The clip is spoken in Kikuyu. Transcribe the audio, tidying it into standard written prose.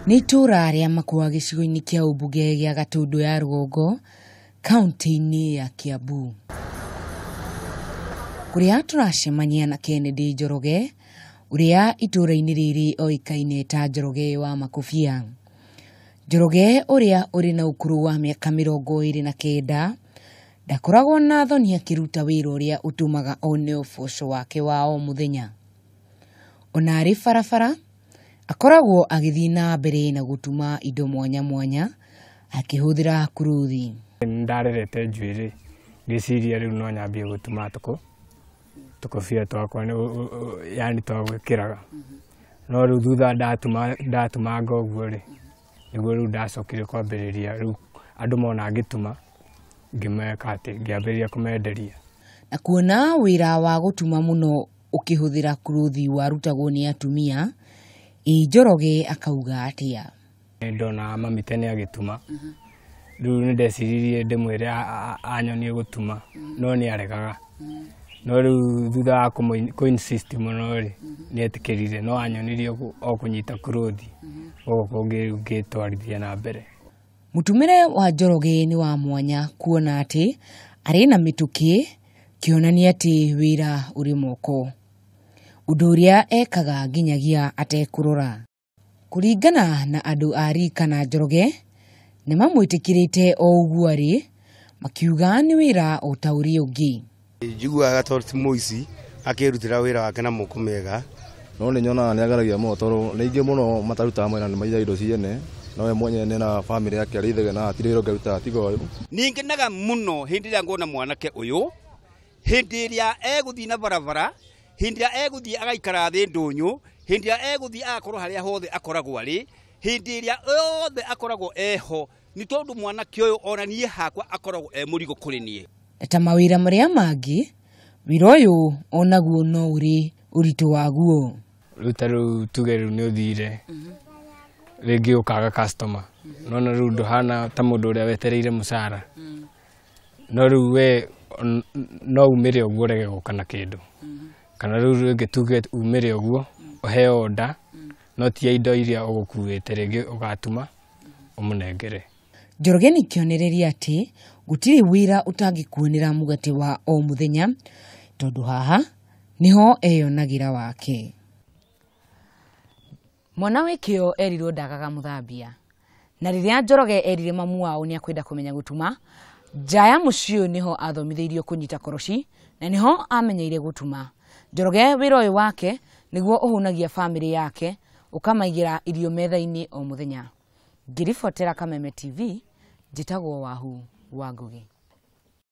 Nĩ itũũra rĩa Makũa gĩcigo-inĩ kĩa ũmbunge gĩa Gatũndũ ya Rũgongo, kaunti-inĩ ya Kiambu. Kũrĩa tũracemania na Kennedy Njoroge, ũrĩa itũũra-inĩ rĩrĩ oĩkaine ta Njoroge wa Makũbia. Njoroge ũrĩa ũrĩ na ũkũrũ wa mĩaka 29, ndakoragwo na thoni akĩruta wĩra ũrĩa ũtũmaga one ũboco wake wa o mũthenya. Ona arĩ barabara, akoragwo agĩthiĩ na mbere na gũtuma indo mwanya mwanya akĩhũthĩra kuruthi. Ndarerete njuĩrĩ ngĩciria rĩu no nyambie gũtuma tũkobia twakwa yani twa gwĩkĩraga. No rĩu thutha ndatumanga ũguo rĩ, nĩguo rĩu ndacokire kwambĩrĩria rĩu andũ mona ngĩtuma ngĩmeka atĩ ngĩambĩrĩria kũmenderia. Na kuona wĩra wa gũtuma mũno ũkĩhũthĩra kuruthi warutagwo nĩ atumia, ĩ Njoroge akauga atĩa? Ndona mami tene agĩtuma, rĩu nĩ ndeciririe ndĩmwĩre anyonie gũtuma, no nĩ aregaga. No rĩu thutha wa kũ insist mũno rĩ, nĩ etĩkĩrire, no anyonirie o kũnyita kuruthi, gũkũ kũngĩ rĩu ngĩtwarithia na mbere. Mũtumĩre wa Njoroge nĩ wa mwanya kuona atĩ arĩ na mĩtũkĩ, kĩonania atĩ wĩra ũrĩ moko. Ũndũ ũrĩa ekaga nginyagia atekũrora. Kũringana na andũ a rika na Njoroge, nĩ mamwĩtĩkĩrĩte o ũguo arĩ, makiuga nĩ wĩra o ta ũrĩa ũngĩ. Njiguaga tondũ ti mũici, akĩrutĩra wĩra wake na moko mega. No nĩ nyonaga nĩ ageragia mũno tondũ nĩ aingĩ mũno matarutaga mawĩra nĩ maiyaga indo ciene, no we mwenyewe na bamĩrĩ yake arĩithagia na hatirĩ wĩra ũngĩ arutaga tiga ũyũ. Nĩ ngenaga mũno hĩndĩ ĩrĩa nguona mwanake ũyũ, hĩndĩ ĩrĩa egũthiĩ na barabara, hĩndĩ ĩrĩa egũthiĩ agaikara thĩ ndũnyũ, hĩndĩ ĩrĩa egũthiĩ agakorwo harĩa hothe akoragwo arĩ, hĩndĩ ĩrĩa yothe akoragwo eho, nĩ tondũ mwanake ũyũ ona niĩ hakwa akoragwo e mũrigo kũrĩ niĩ. Ta mawĩra marĩa mangĩ, wĩra ũyũ onaguo no ũrĩ ũritũ waguo. Rĩu ta rĩu tuge rĩu nĩ ũthire, rĩngĩ ũkaga customer, no na rĩu ndũhana ta mũndũ ũrĩa wetereire mũcara. No rĩu we no umĩre ũguo ũrege gũka na kĩndũ. Kana rĩu rĩngĩ tuge umĩre ũguo, ũheo order, no ti ya indo iria ũgũkuĩte rĩngĩ ũgatuma ũmũnengere. Njoroge nĩ kĩonereria atĩ gũtirĩ wĩra ũtangĩkuonera mũgate wa o mũthenya, tondũ haha nĩho eyonagĩra wake. Mwana wĩ kĩo erirwo ndagaga mũthambia. Na rĩrĩa Njoroge erire mamu wao nĩ akwenda kũmenya gũtuma, nja ya mũciĩ ũyũ nĩho athomithĩirio kũnyita koroci na nĩho amenyeire gũtuma. Njoroge wĩra ũyũ wake nĩguo ũhũnagia bamĩrĩ yake, ũkamaigĩra irio metha-inĩ o mũthenya. Ngĩribotera Kameme TV, njĩtagwo Wahu wa Ngugi.